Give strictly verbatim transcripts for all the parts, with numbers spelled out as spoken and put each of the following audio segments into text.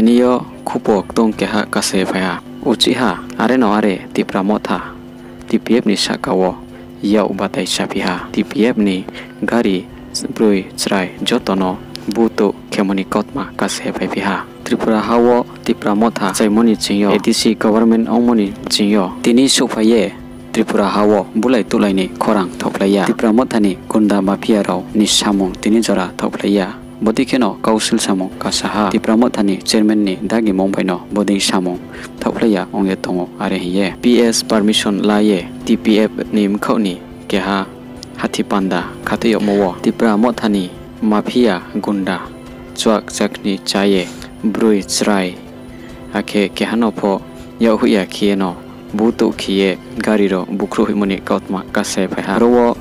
Tini yo khupo ktung keha kasa ye phai ha. Uchih ha, are no are Tipra Motha T P F ni sahka wo yak batai saphi ha. T P F ni gari broi chrai joto no butouh khemo ni kautma kasa ye phaiphi ha. Tripura ha wo Tipra Motha chaimo ni ching yo, A D C government ongmo ni ching yo, tini souhphai ye Tripura ha wo bulai tuhlai ni khorang thaohphlai ya. Tipra Motha ni gunda mafia rao ni samung tini jora thaohphlai ya. Bodei kheno Council samung kasa ha. Tipra Motha ni chairman ni dagimung bai no bodei samung thaohphlai ya ong ye tong ou, are hing ye P S permission la ye T P F ni bkhaoh ni keha hathi panda khathoi yagmo wo Tipra Motha ni mafia gunda chuak chakni chá ye broi chrai, akhe keha no pho yak hoih ya khe ye no butouh khe ye gari rao bukhruh hoihmo ni kautma kasa ye phai ha. Aro wo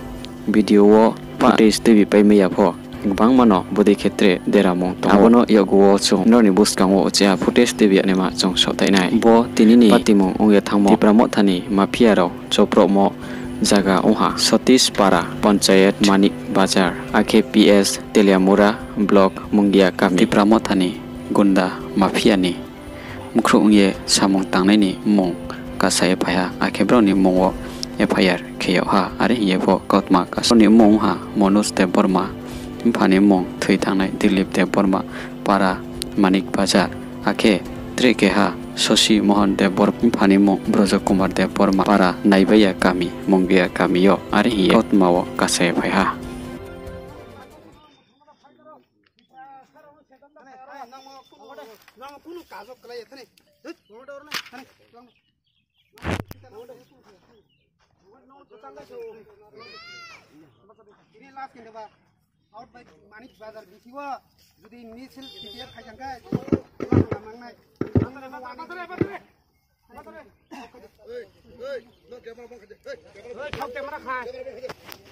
video wo footage tuibi paimai ya pho, gbangma no bodei khe tre deramung tong ou. Abo no yakgu wo chung nrao ni buskang wo uchih ha footage tuibi yagnaima chung saohthai nai. Bo tini ni patimung ong ye thanngmo Tipra Motha ni mafia rao choprohmo zaga ong ha Satish Para Panchayat, Manik Bazar, akhe P S Teliamura Block Mungia kami. Tipra Motha ni gunda mafia ni bkhrouh ong ye samung tangnai ni mmung kasa ye phai ha, akhe brao ni mmung wo F I R khe yag ha, are hing ye pho kautma kasa. Brao ni mmung ong ha Manoj Debbarma, mpha ni mmung thoi thangnai Dilip Debbarma, para Manik Bazar, akhe tre keha Shashi Mohan Debbarma, mpha ni mmung Braja Kumar Debbarma, para Naibaiya kami, Mungia kami yo, are hing ye kautma wo kasa ye phai ha. Tini last khe ba, out by Manik Bazar bisi wo, jodi misil T P F khaijang khe, mangnai.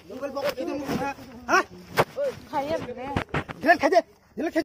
Mobile box khe de mukha. Ha? Khaye bne. Delete khaide. Delete khaide.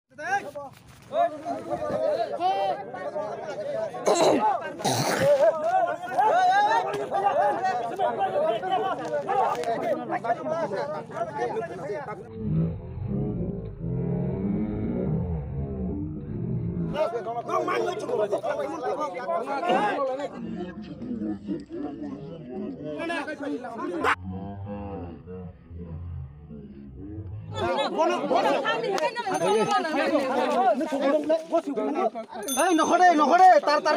Ei, nokhore, nokhore, tar, tar.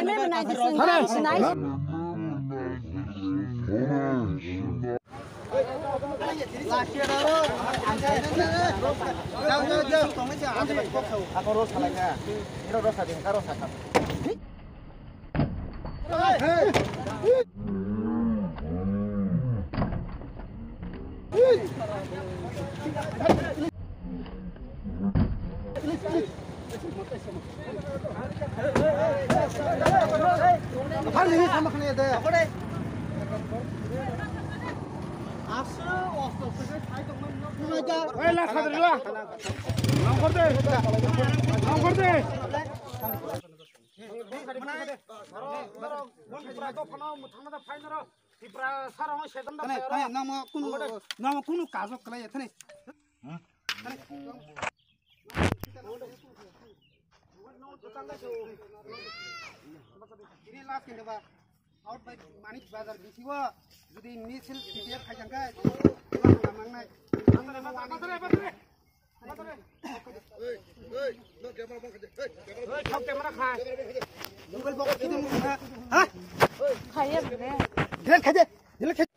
Namo kunu, namo kunu kajo klai ya thani. Tini last khe ba, out by Manik Bazar bisi wo, jodi misil T P F khaijang khe, mangnai. Mobile box khe de mukha. Ha? Khaye bne. Delete khaide. Delete khaide.